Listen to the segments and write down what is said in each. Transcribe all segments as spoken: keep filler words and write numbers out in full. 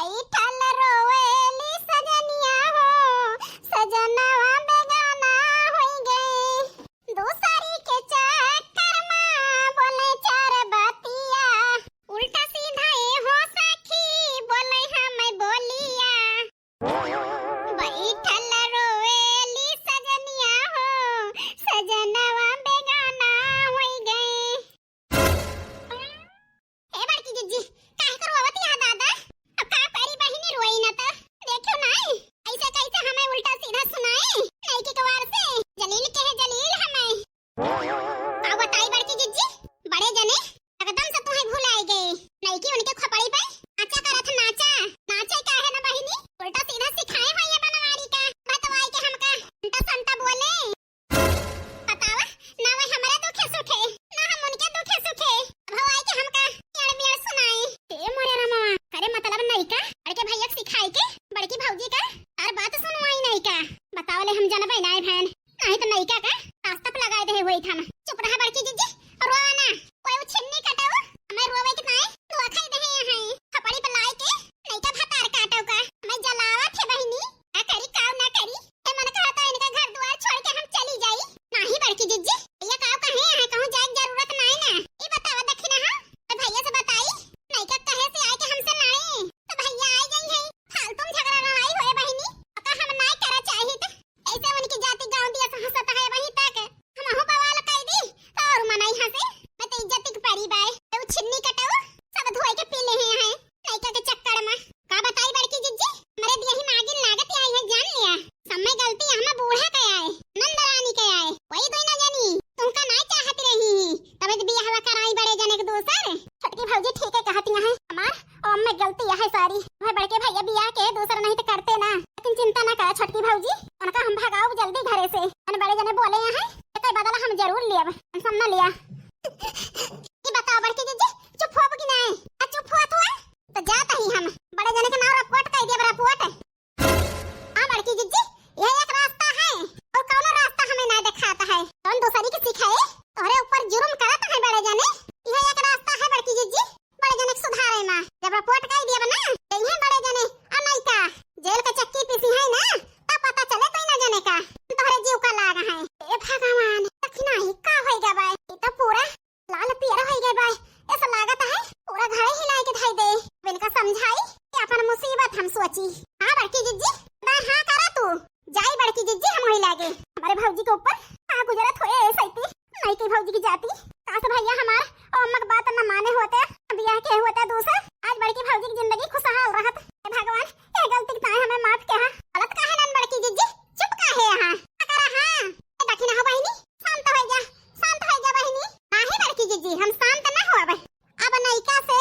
बैठल रोवेली सजनिया हो, सजनवा बेगाना होई गए। दूसरी के चक्कर में बोले चार बतिया, उल्टा सीधा ए हो सखी बोले हम बोलिया। बैठल रोवेली सजनिया हो, सजनवा बेगाना होई गए। ए बड़की जिज्जी, काहे को रोवत यहाँ दादा? अब का करी बहिनी, रोई न त। देखो नाई, ऐसे कैसे हमें उल्टा सीधा सुनाए? नईकी कवार से जलील कहे जलील हमें। का बताई बड़की जिज्जी, बड़े जने एकदम से तुहे भुलाई गए। नईकी उनके खोपड़ी पे नाचा करत नाचा, नाचे काहे न बहिनी? उल्टा सीधा सिखाए हो ये बनवारी का, बतवाई के हमका उल्टा संटा बोले। बतावा, ना वह हमरे दुखे सुखे, ना हम उनके दुखे सुखे। अब हवाई के हमका एड़ मेड़ सुनाई। ए मोरे रामा, करे मतलब नईका, बड़के भैया के सिखाई के, बड़की भौजी का, और बात सुनवाई नईका। बतावा ले हम जनबे नाई भैन, नाहीं तो नईका का रास्ता पे लगाए दे हुई था ना। चुप रहा बड़की जिज्जी, और रोवा ना, कोई उछिन्नी कटाओ, हमें रोवे के नाई, दुआ खाई दे हैं। खपड़ी पे लाई के, नईका भतार काटो का, हमें जलावा थे बहिनी, का करी काऊ ना करी, ए मन कहता इनका घर दुआर छोड़ के हम चली जाई। नाही बड़की जिज्जी, भैया काऊ कहे हैं, कहूँ जाए के जरूरत नाई ना। ई बतावा दखिना हम, तो भैया से बताई, नईका कहे से आए के हमसे लड़े, तो भैया आए गई है, फालतू में झगड़ा लड़ाई होए बहिनी, का हम नाई करा चाहित। ऐसे उनकी जाति गाँव दिया से हंसत है वहीं तक, हमहू बवाल कई दी, तो और मनाई हंसे, मैं तो इज्जत के परी बाय, तो छिन्नी कटाओ, सब धोए के पी ले हैं, हैं। लइका के चक्कर में। का बताई बड़की जिज्जी, हमरे दिया ही नागिन लागत आई है, जान लिया। सब में गलती हमें बूढ़ा के आए, नंद रानी के आए। वही दोनों जनी तुमका नाई चाहत रही ही, तबे तो बियाहवा कराई बड़े जने के दूसर। छोटकी भौजी ठीक है कहती है, हमार और में गलती है सारी। वह बड़के भैया बियाह के दूसर नहीं तो करते ना, लेकिन चिंता ना करा छोटकी भौजी, उनका हम भगाओ जल्दी घरे से। अन बड़े जने बोले हैं, एकर बदला हम जरूर लियब, टेंशन ना लिया। ई बताओ बड़की जिज्जी, चुप होब कि नहीं? आ चुप हुआ तो है? तो जात ही हम। बड़े जने के नाम रिपोर्ट कर दिया, रिपोर्ट। हाँ बड़की जिज्जी, यह एक रास्ता है और कौनो रास्ता हमें ना दिखाता है। कौन दूसरी की सिखाए? तोहरे ऊपर जुर्म करत है बड़े जने। यह एक रास्ता है बड़की जिज्जी, बड़े जने के सुधारे में। जब रिपोर्ट कर दिया ना, तो इन्हें बड़े जने अनैका जेल के चक्की पीसी है ना, तब पता चले तो ना जने का तोहरे जीव का लाग है। ए भगवान, दखिना ही का होई गवा? ई तो पूरा लाल पियर होई गए बाय, ऐसा लागत है पूरा घर हिलाई के धाई दे। अब इनका समझाई कि अपन मुसीबत हम सोची। हाँ बड़की जिज्जी, बा हाँ करा तू, जाई बड़की जिज्जी हम वही लागे। हमारे भौजी के ऊपर का गुजरत होए ऐसे ही, नहीं की भौजी की जाती। काश भैया हमार और अम्मा के बात न माने होते, बियाह के होते दूसर, आज बड़की भौजी की जिंदगी खुशहाल रहत। हे भगवान, ये गलती के ताई हमें माफ किया। गलत काहे नन बड़की जिज्जी, चुप काहे यहाँ? का करा हाँ? ए दखिना हो बहिनी, शांत हो जा, शांत हो जा बहिनी। नाही बड़की जिज्जी, हम शांत ना होब। अब नैका से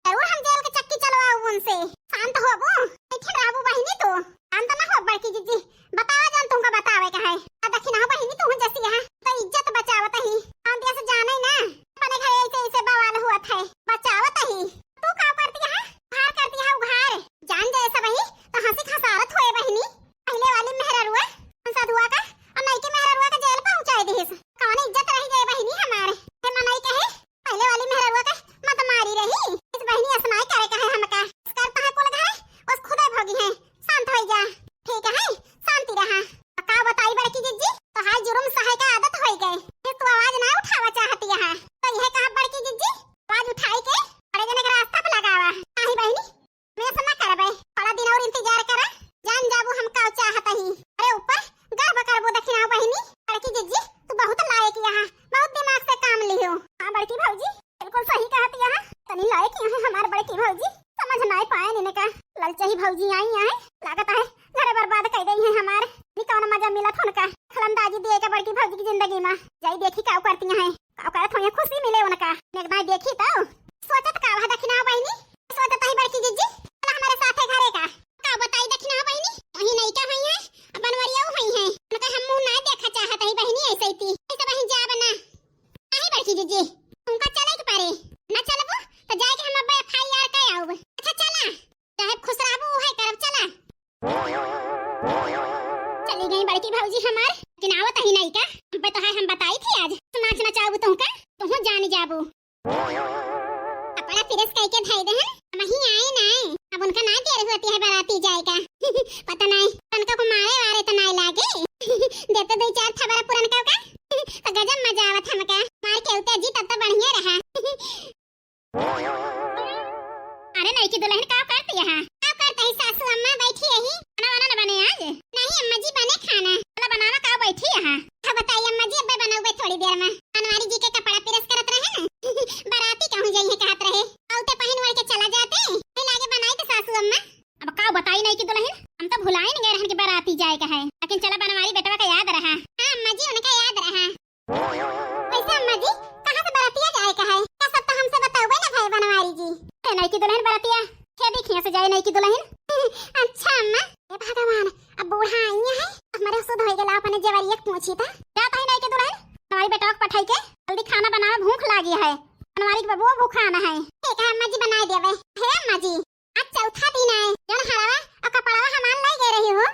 जरूर हम जेल के चक्की चलवाऊ उनसे। शांत होबू? ऐठे रहबू बहिनी तू? शांत ना हो बड़की जिज्जी, बतावा जौन तुमका बतावे का है। आ दखिना हो बहिनी, तू जैसी यहाँ तो इज्जत बचावत ही। हम दिया से जाने ना, अपने घर ऐसे ऐसे बवाल हुआ था, बचावत ही। तू का करती है? उघार करती है, उघार। जान जाए सब ही तो हंसी खसारत होए बहिनी। पहले वाली मेहररुआ, हम सधुआ का और नई के मेहररुआ का जेल पहुंचाए दिहिस। कौन इज्जत रह गई बहिनी हमारे? हे मनई कहे, पहले वाली मेहररुआ का मत मारी रही। इस बहिनी असनाई करे का है हमका। करता है कुल घर, बस खुदा भोगी है। शांत हो जा। ठीक है, शांति रहा। का बताई बड़की जिज्जी, तो हाय जुर्म सहे का आदत होई गए। फिर तू आवाज ना उठावा चाहती है। तो यह कहा बड़की जिज्जी, आवाज उठाई के बड़े जने के रास्ता पे लगावा। नाही बहिनी, मैं ऐसा ना करबे। थोड़ा दिन और इंतजार करा, जान जाबू हम का चाहत ही। अरे ऊपर गर्व करबू दखिना बहिनी। बड़की जिज्जी, तू बहुत लायक यहाँ, बहुत दिमाग से काम लियो। हाँ बड़की भौजी, बिल्कुल सही कहत यहाँ। तनी लायक यहाँ हमार बड़की भौजी, समझ नाई पाए इनका। ललचही भौजी आई यहाँ, लागत है घरे बर्बाद कर गई है हमार। नी कौन मजा मिलत उनका, खलंदाजी दिए के बड़की भौजी की जिंदगी में। जाई देखी का करती हैं, का करत हो, खुशी मिले उनका। एक दाई देखी तो सोचत का वह दखिना बहिनी, सोचत ही बड़की जिज्जी, चला हमारे साथे घरे का। का बताई दखिना बहिनी, वही नैका हुई है, बनवरिया हुई है, उनका हम मुंह ना देखा चाहत ही बहिनी, ऐसे ही थी, ऐसे बहिन जाब ना। नहीं बड़की जिज्जी, तुमका चले के पड़े, ना चलबू तो जाए के हम अब एफ आई आर कर आउब। अच्छा चला, चाहे खुश रहबू, उहे करब, चला। चली गई बड़की भौजी हमार, लेकिन आवत ही नहीं का, हम पे तो है, हम बताई थी आज, नाच नचाबू तुमका, तुहू जान जाबू। कपड़ा प्रेस करके धई दे हैं, हम ही आए ना, करती यहाँ? का करत ही सासू अम्मा, बैठी रही। खाना वाना न बने आज? नहीं अम्मा जी, बने खाना। चला बनावा, का बैठी यहाँ? हाँ बताई अम्मा जी, अब्बे बनउबे थोड़ी देर में। बनवारी जी के कपड़ा प्रेस करत रहे न। बराती कहूँ जइहे कहत रहे। औते पहिन ओढ़ के चला जाते। फिर लागे बनाई तो सासू अम्मा। अब का बताई नइकी दुलहिन, हम तो भुलाइन गए रहन कि बराती जाए का है, लेकिन चला बनवारी बेटवा का याद रहा। हाँ अम्मा जी, उनका याद रहा। वैसे अम्मा जी, कहाँ से बरतिया जाए का है? का सब तो हमसे बतउबे न भए बनवारी जी। अरे नइकी दुलहिन बरतिया, खेदी खिया से जाए नइकी दुलहिन। अच्छा अम्मा। हे भगवान, अब बूढ़ा आई है, हमरे सुध होइ गला अपने जेवरिया के पूछी था। जात ही नइकी दुलहिन, बनवारी बेटवा के पठाई के, जल्दी खाना बनावा, भूख लागी है। बनवारी के बबुआ भूखान है। ठीक है अम्मा जी, बनाए देबे। हे अम्मा जी, आज चौथा दिन आए, जौन हरवा और कपड़वा हमार लाई गए रही हो।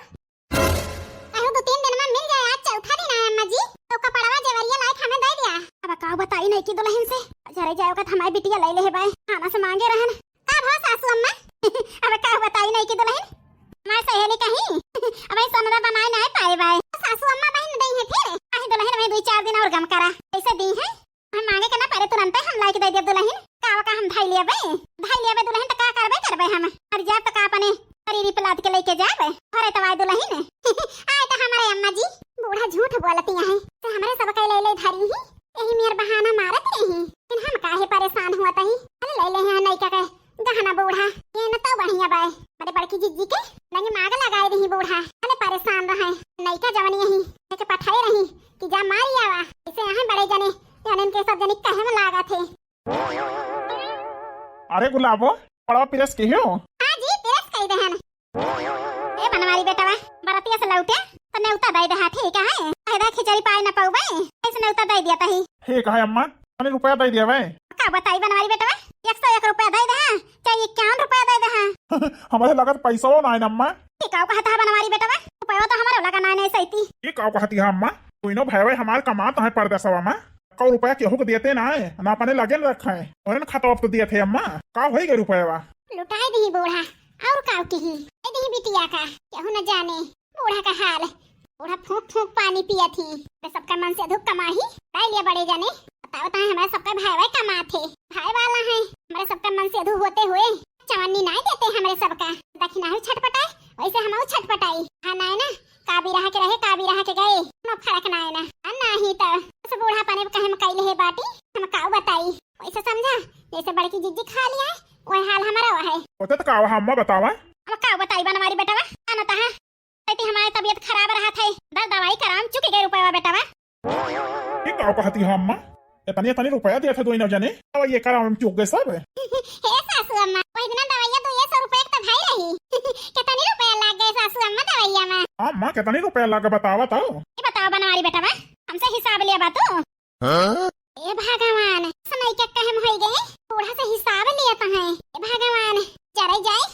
कहूँ दो तीन दिन में मिल जाए, आज चौथा दिन आए अम्मा जी, तो कपड़वा जेवरिया लाइक हमें दे दिया। अब का बताई नइकी दुलहिन से, जरे जाए वक्त हमारी बिटिया लाई ले है बाय, खाना से मांगे रहन। का भा सासू अम्मा? अब का बताई नइकी दुलहिन, हमारी सहेली कहीं अब सोनरा बनाए ना पाए बाय। सासू अम्मा बहन दई है फिर, अही दुलहिन में दो चार दिन और गम करा, ऐसे दी है। हम मांगे के ना परे, तुरंते हम लाइके दे देब दुलहिन। का का हम धाई लेबे? धाई लेबे दुलहिन, त का करबे करबे हम? मर जाब त का अपने परी रिपलाद के लेके जाबे? अरे तवाई दुलहिन। आए त हमरे अम्मा जी, बूढ़ा झूठ बोलती हैं। ते हमरे सब के ले ले धरी ही। यही मेर बहाना मारत रही। लेकिन हम काहे परेशान हुआ तही? अरे ले ले हैं नइका के गहना बूढ़ा, ये न तो बढ़िया बाय। बड़े बड़की जिज्जी के लंगे माग लगाए रही बूढ़ा, अरे परेशान रहे। नइका जवनी यही लेके पठाए रही कि जा मारी आवा। इसे यहाँ बड़े जने, यानी इनके सब जने कहे में लागा थे। अरे गुलाबो, पड़वा पिरस के हो? हाँ जी, पिरस कही देहन। ए बनवारी बेटवा, बरतिया से लौटे त नेउता दे देहा, ठीक है? फायदा खिचड़ी पाए न पउबे, ऐसे नेउता दे दिया तही। ठीक है अम्मा, तनी रुपया दे दिया भाई। का बताई बनवारी बेटवा, एक सौ एक रुपया दे देहा, चाहे इक्यावन रुपया दे देहा। हमारे लगत पैसा ना है अम्मा। ये का कहत है बनवारी बेटवा, रुपया तो हमारे लगा ना है सैती। ये का कहती है अम्मा, कोई नो भाई हमार कमात है परदेसवा में, कौ रुपया केहू के देते ना है, ना अपने लगे न रखे है। और खाता वक्त दिए थे अम्मा, का होई गए रुपया? लुटाए दी बूढ़ा, और का की ही, दे दी बिटिया का, केहू न जाने बूढ़ा का हाल। बूढ़ा फूंक फूंक पानी पिया थी। मैं सबका मन से अधू कमाही, ताई लिया बड़े जाने। बताओ ताई हमारे सबका भाई भाई कमा थे, भाई वाला है। हमारे सबका मन से अधू होते हुए चवन्नी नाय देते हमारे सबका। दखिना ही छटपटाए, वैसे हम छटपटाई। हाँ नाय ना, का भी रहा के रहे, का भी रहा के गए, कोनो फर्क नाय ना। आ नाही तो उस बूढ़ा पने कहे में कैले है बाटी, हम का बताई। वैसे समझा, जैसे बड़की जिज्जी खा लिया है, वही हाल हमारा हुआ है। होते तो का हुआ, अम्मा बतावा। हम का बताई बनवारी बेटवा, आना तहा। कहती हमारी तबीयत खराब रहा था, दस दवाई कराम चुकी गए रुपया बेटवा। ये का कहती है अम्मा? इतनी, इतनी रुपया दिया था दोनों जने, दवाई कराम चुक गए सब। हे सासू अम्मा, वही दिन दवाइया दो ये सौ रुपया के तो भाई रही। कितनी रुपया लाग गए सासू अम्मा दवाइया में? हाँ अम्मा, कितनी रुपया लाग बतावा तो। ये बताओ बनवारी बेटवा, हमसे हिसाब लिया बा तू? हाँ? ए भगवान, सनई के कहम होई गए, बूढ़ा से हिसाब लिया तो है। ए भगवान, जरे जाए,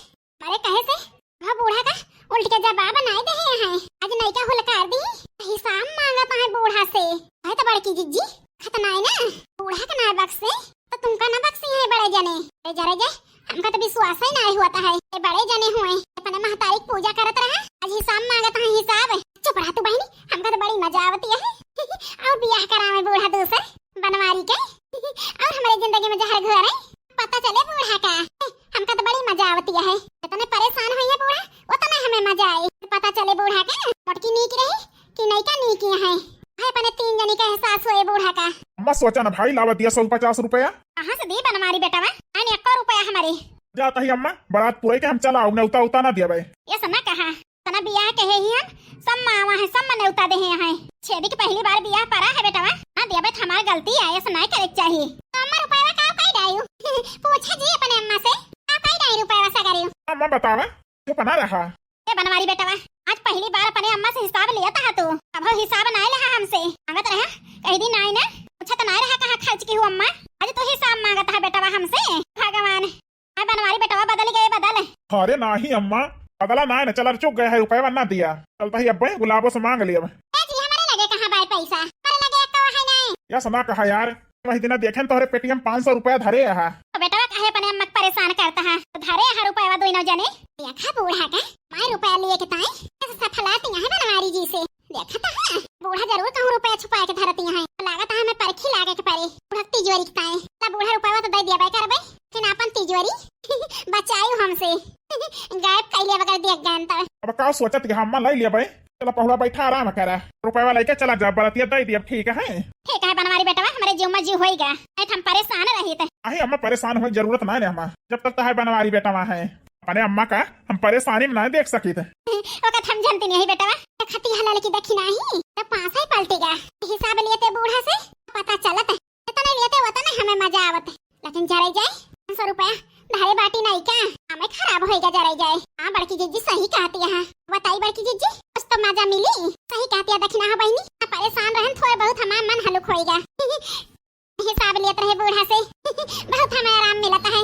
अरे कहे से, वह बूढ़ा का उल्ट के जवाब नाय देहे हैं। आज नइका हुलकार दी, हिसाब मांगत है बूढ़ा से। है तो बड़की जिज्जी, खतनाए ना, बूढ़ा का ना बक्से, तो तुमका ना बक्सी है बड़े जने। अरे जरे जे, हमका तो विश्वास ही नाय हुआ है। ए बड़े जने हुए, अपने महतारी की पूजा करत रहा, आज हिसाब मांगत है हिसाब। चुप रहा तू बहनी, हमका तो बड़ी मजा आवती है। और बियाह करावे बूढ़ा दूसर बनवारी के, और हमारे जिंदगी में जहर घोरे। पता चले बूढ़ा का, हमका तो बड़ी मजा आवती है। जितने परेशान हुई है बूढ़ा, उतना हमें मजा आई। पता चले बूढ़ा का, मोटकी नीक रही कि नइका नीक है। भाई अपने तीन जनी का एहसास हुए बूढ़ा का। अम्मा सोचा ना भाई, लावा दिया सौ पचास रुपया। कहाँ से दी बनवारी बेटवा? आने एको रुपया हमारे। जाता ही अम्मा, बारात पूरे के हम चला, उन्हें उता उता ना दिया भाई। ऐसा ना कहा, तना बियाह के है ही हम, सब मावा है, सब मने उता दे हैं। छेदी के पहली बार बियाह परा है बेटवा, ना दिया बे, हमार गलती है, ऐसा ना करे के चाहिए। तो अम्मा रुपया का काई डायू? पूछे जी अपने अम्मा से, का काई डाई रुपया सा करियो? अम्मा बतावा, चुप ना रहा। ए बनवारी बेटवा, आज पहली बार अपने अम्मा से हिसाब लिया था तू। अब हो हिसाब नाय लिहा हमसे। मांगत रहा, कह दी नाय ना, पूछत नाय रहा कहाँ खर्च की हूँ अम्मा। आज तो हिसाब मांगत है बेटवा हमसे। भगवान, हाँ बनवारी बेटवा बदल गए बदल। अरे नाही अम्मा, बदला नाय ना, चला चुक गया है, रुपया ना दिया। चलता ही अब गुलाबो से मांग लिया। ए जी, हमारे लगे कहाँ बाय पैसा? हमारे लगे एक कवा है नहीं। या सना कहा यार, वही दिना देखेन तोहरे पेटीएम पाँच सौ रुपया धरे अहा। तो बेटवा काहे अपने अम्मा के परेशान करता है? तो धरे अहा रुपया दोनों जने। देखा बूढ़ा का, माय रुपया लिए के ताई, ऐसे सफलाती है बनवारी जी से। देखा तो है, बूढ़ा जरूर कहूँ रुपया छुपा के धरती है। लागत है हमें परखी लागे के परे। बूढ़ा तिजोरी के ताई। ला बूढ़ा रुपया तो दे दिया बाय करबे, फिर अपन तिजोरी बचायु हमसे। गायब कइले बगैर देख गए तो। अब का सोचत कि हम लाई लेबै? चला पहुड़ा बैठा आराम करा, रुपया लेके चला जा, बरतिया दे दियब, ठीक है? ठीक है बनवारी बेटवा, हमरे जीव में जीव होइगा, नहीं तो हम परेशान रहित। अहे अम्मा परेशान होए जरूरत ना है अम्मा, जब तक तहार बनवारी बेटवा है अपने अम्मा का हम परेशानी में ना देख सकित। ओका हम जानती नहीं बेटवा, खती हला लेके देखी नहीं तो पाँच ही पलटेगा। हिसाब लिए ते बूढ़ा से पता चलत है, जितने लिए ते उतने हमें मजा आवत है, लेकिन जरे जाए पाँच सौ रुपया धरे बाटी नहीं का, हमें खराब होइगा जरे जाए। हाँ बड़की जिज्जी सही कहती है, बताई बड़की जिज्जी कुछ तो मजा मिली। सही कहती है दखिना हो बहिनी, परेशान रहन थोड़े बहुत हमार मन हलुक होइगा। हिसाब लेत रहे बूढ़ा से बहुत हमें आराम मिलत है।